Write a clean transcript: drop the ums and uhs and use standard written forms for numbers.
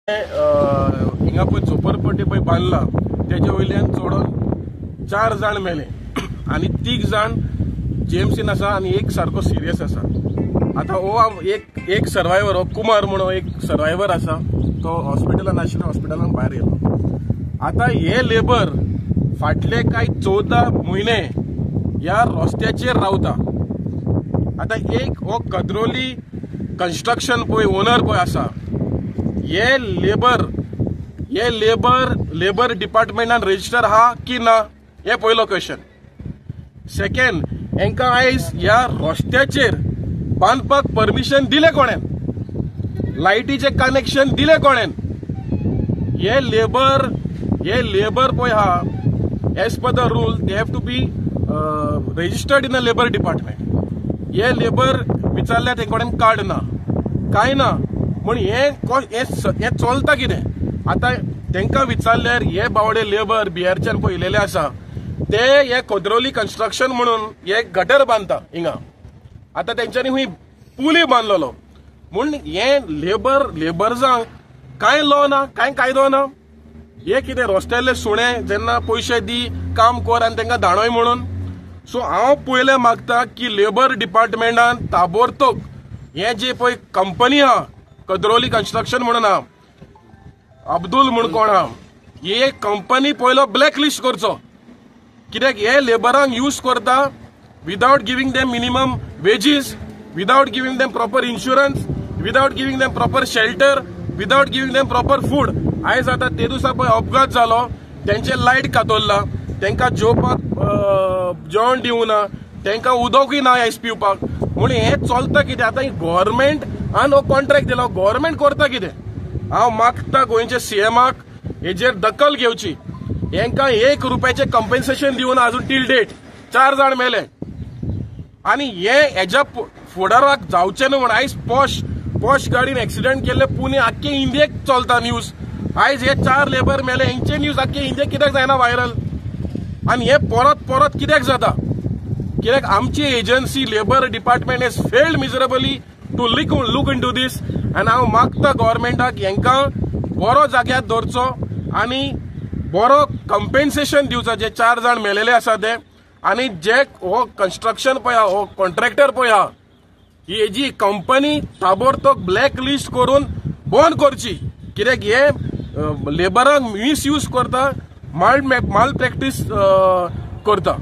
हिंगा पळय झोपरपट्टी पळय बांदला तेजे वयल्यान चडोन 4 जाण मेले आनी 3 जाण जीएमसीन आसा आनी एक सारको सिरियस आसा. आतां हो एक सर्वायवर, हो कुमार म्हणून एक सर्वायवर आसा, तो हॉस्पिटलान आशिल्लो, हॉस्पिटलान भायर येयलो. आतां हे लेबर फाटले काय 14 म्हयने ह्या रस्त्याचेर रावता. आतां एक हो कद्रोली कन्स्ट्रक्शन पळय ओनर पळय आसा, हे लेबर लेबर डिपार्टमेंटान रजिस्टर आहा की ना हे पयलो क्वेश्चन. सेकंड, हेंकां आयज ह्या रस्त्याचेर बांदपाक परमिशन दिलें कोणेन, लायटीचें कनेक्शन दिलें कोणेन? हे लेबर पळय आहा, as per the rule they have to be registered in the labour department. हे लेबर विचारल्यार तें कडेन कार्ड ना, कांय ना, म्हण हे चलता कितें? आतां तांकां विचारल्यार हे बावडे लेबर बिहारच्यान पळयलेले आसा, ते हे कद्रोली कन्स्ट्रक्शन म्हणून हे गटर बांदता हिंगा. आतां तेंच्यांनी हुंय पुलूय बांदलेलो. म्हूण हे लेबर्सांक कांय लॉ ना, कांय कायदो ना. हे कितें रस्त्याले सुणे जेन्ना पयशे दी काम कर आनी तांकां दाणोय म्हणून. सो हांव पयलें मागता की लेबर डिपार्टमेंटान ताबोरतोब हे जे पळय कंपनी आहा कद्रोली कन्स्ट्रक्शन म्हणून आहा, अब्दुल म्हूण कोण आहा, हे कंपनी पयलो ब्लॅक लिस्ट करचो. कित्याक हे लेबरांक यूज करता without giving them minimum wages, without giving them proper insurance, without giving them proper shelter, without giving them proper food. आयज आतां ते दिसा पळय अपघात जालो, तेंचे लायट कातोल्ला, तांकां जेवपाक जेवण दिवना, तांकां उदकूय ना आयज पिवपाक. म्हूण हें चलता कितें? आतां गव्हर्मेंट आनी हो कॉन्ट्रॅक्ट दिलो, गव्हर्मेंट करता कितें? हांव मागता गोंयच्या सीएमाक हेजेर दखल घेवची. हेंकां 1 रुपयाचें कंपेन्सेशन दिवना अजून टील डेट. 4 जाण मेले आनी हे हेज्या फुडाराक जावचें न्हू म्हण आयज पॉश गाडीन एक्सिडंट केल्ले पुणे आख्खे इंडियेक चलता न्यूज. आयज हे 4 लेबर मेले, हेंचे न्यूज आख्खे इंडियेक कित्याक जायना व्हायरल? आनी हे परत परत कित्याक जाता? कित्याक आमची agency labour department has failed miserably to look into this. आनी हांव मागता गव्हर्मेंटाक हेंकां बरो जाग्यार दवरचो आनी बरो कंपेन्सेशन दिवचो जे 4 जाण मेलेले आसा ते. आनी जे हो कन्स्ट्रक्शन पळय आहा, हो कॉन्ट्रॅक्टर पळय आहा, ही हेजी कंपनी ताबोरतोब ब्लॅक लिस्ट करून बंद करची. कित्याक हे लेबरांक मिसयूज करता, माल प्रॅक्टीस करता.